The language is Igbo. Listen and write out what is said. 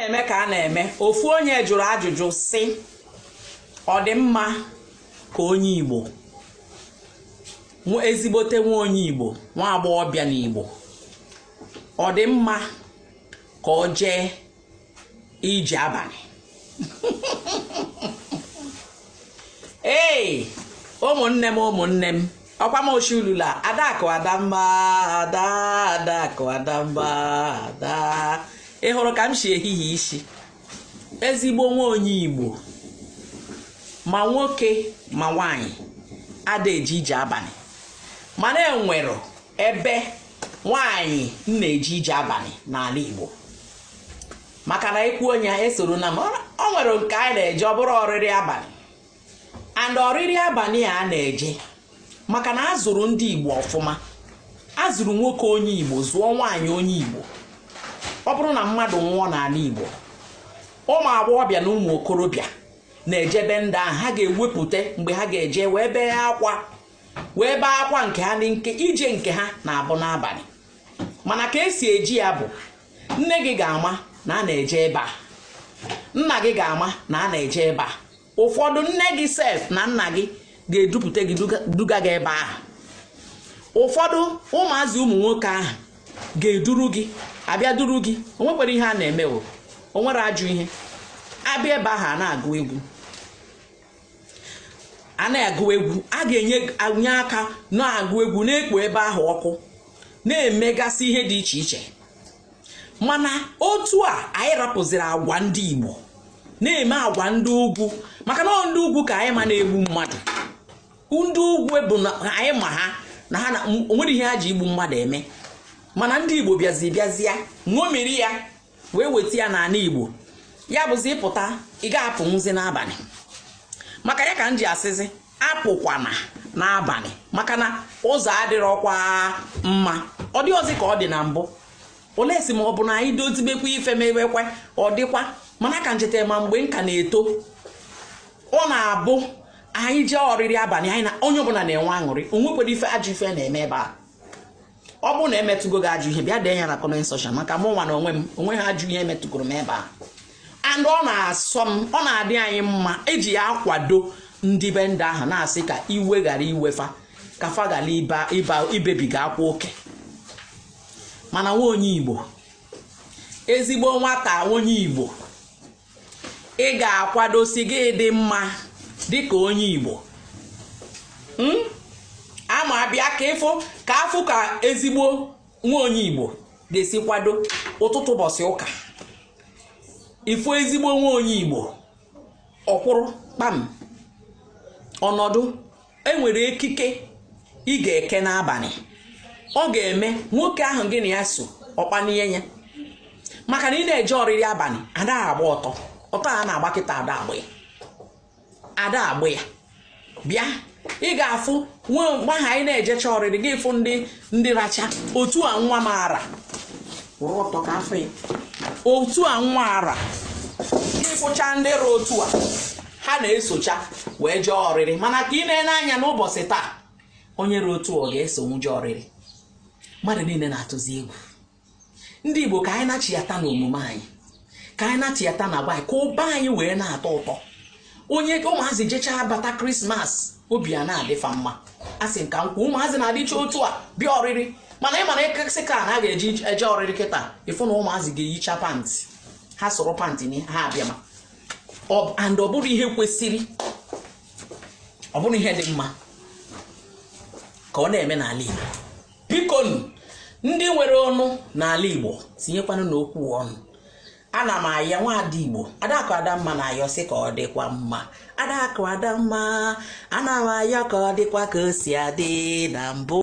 na-eme ka a na-eme. Ofu onye jụrụ ajụjụ sị, ọ dị mma ka onye Igbo, ezigbote nwa onye Igbo, nwa agbọghọbịa n'Igbo, ọ dị mma ka ọ jee ije abalị? Ee, ụmụnne m, ụmụnne m, ọkwa m oshulula Adakụ Adamma, ada Adakụ Adamma, ada. Ị hụrụ ka m si ehihie isi? Ezigbo nwa onye Igbo, ma nwoke ma nwaanyị, ada eje ije abalị. Mana enwere ebe nwaanyị na-eje ije abalị n'ala Igbo, maka na ekwu onye esoro na m. O nwere nke anyị na-eje, ọ bụrụ ọrịrị abalị. And ọrịrị abalị a na-eje maka na a zụrụ ndị Igbo ọfụma. A zụrụ nwoke onye Igbo, zụọ nwaanyị onye Igbo. Ọ bụrụ na mmadụ nwụọ n'ala Igbo, ụmụ agbọghọbịa na ụmụ okorobịa na-ejebe ndị ahụ. Ha ga-ewepụta mgbe ha ga-eje wee bee akwa, wee bee akwa nke ha. Nke ije nke ha na-abụ n'abalị, mana ka esi eji ya bụ nne gị ga-ama na a na-eje ebe a, nna gị ga-ama na a na-eje ebe a. Ụfọdụ nne gị sef na nna gị ga-edupụta gị, duga gị ebe ahụ. Ụfọdụ ụmụazị ụmụ nwoke ahụ ga-eduru gị, abịa duru gị. O nwekwara ihe a na-eme, o nwere ajọ ihe. Abịa ebe ahụ, a na-agụ egwu, a na-agụ egwu, a ga-enye nye aka na-agụ egwu, na-ekpo ebe ahụ ọkụ, na-emegasị ihe dị iche iche. Mana otu a anyị rapụziri agwa ndị Igbo, na-eme agwa ndị ugwu, maka na ndị ugwu ka anyị ma na-egbu mmadụ. Ndị ugwu bụ na anyị ma ha na ha na onwere ihe ha ji igbu mmadụ eme. Mana ndị Igbo bịazi bịazịa ṅomiri ya, wee weta ya n'ala Igbo. Ya bụzi ịpụta, ị ga-apụnwuzi n'abalị. Maka ya ka m ji asịzi apụkwana n'abalị, maka na ụzọ adịrọkwa mma. Ọ dị ọzọ ka ọ dị na mbụ. Olee si ma ọ bụ na anyị dozibekwa ife, mebekwa ọ dịkwa. Mana ka ncheta ma mgbe nka na-eto, ọ na-abụ anyị jee ọrịrị abalị, anyị na onye ọbụla na-enwe aṅụrị. O nwekwara ife ajọ ife na-eme ebe a. Ọ bụrụ na emetụgo gị ajọ ihe, bịa dee ya na comment section, maka mụ nwa na onwe m, onwe ha ajọ ihe emetụgoro m ebe a. And ọ na-asọ m, ọ na-adị anyị mma. Eji ya akwado ndị be ndị ahụ, na-asị ka iwe ghara iwefa, ka fa ghara ịba ibebiga akwa oke. Mana nwa onye Igbo, ezigbo nwata onye Igbo, ị ga-akwadosi gị dị mma dịka onye Igbo. Ama abịa ka ịfụ ka afụ ka ezigbo nwa onye Igbo ga-esi kwado ụtụtụ ụbọchị ụka. Ịfụ ezigbo nwa onye Igbo, ọkwụrụ kpam ọnọdụ. Enwere ekike ị ga-eke n'abalị, ọ ga-eme nwoke ahụ gị na ya so ọkpanihe ya. Maka na ị na-eje ọrịrị abalị, ada agba ọtọ ọtọ a na-agba kịta, ada agba ya, ada agba ya. Bịa, ị ga-afụ nwa mgbe ahụ anyị na-ejecha ọrịrị gị, fụ ndị racha otu a nwa maara kwụrụ ọtọ ka afọ ya, otu a nwa ara gị fụcha ndị ra otu a ha na-esocha wee jee ọrịrị. Mana ka ị na-ele anya n'ụbọchị taa, onye ra otu ọ ga-esonwu jee ọrịrị? Mmadụ niile na-atụzi egwu. Ndị Igbo, ka anyị nachiyata n'omume anyị, ka anyị nachiyata na agwa anyị, ka ụba anyị wee na-atọ ụtọ. Onye ụmụazị jechaa bata Christmas, obi a na-adịfa mma. A sị nka nkwụ ụmụazị na-adịcha otu a bịa ọrịrị. Mana ị mana ịkasị ka na a ga-eji eje ọrịrị kịta, ịfụ na ụmụazị ga-eyicha pantị ha, sụrụ pantị ha abịa. Ma and ọ bụrụ ihe kwesịrị, ọ bụrụ ihe dị mma ka ọ na-eme n'ala Igbo. Bikonu, ndị nwere ọnụ n'ala Igbo, tinyekwanụ n'okwu ọnụ. Ana m aya nwaada Igbo Adakụ Adamma na-ayọ sị ka ọ dịkwa mma. Adakụ Adamma, ana m ayọ ka ọ dịkwa ka o si adị na mbụ.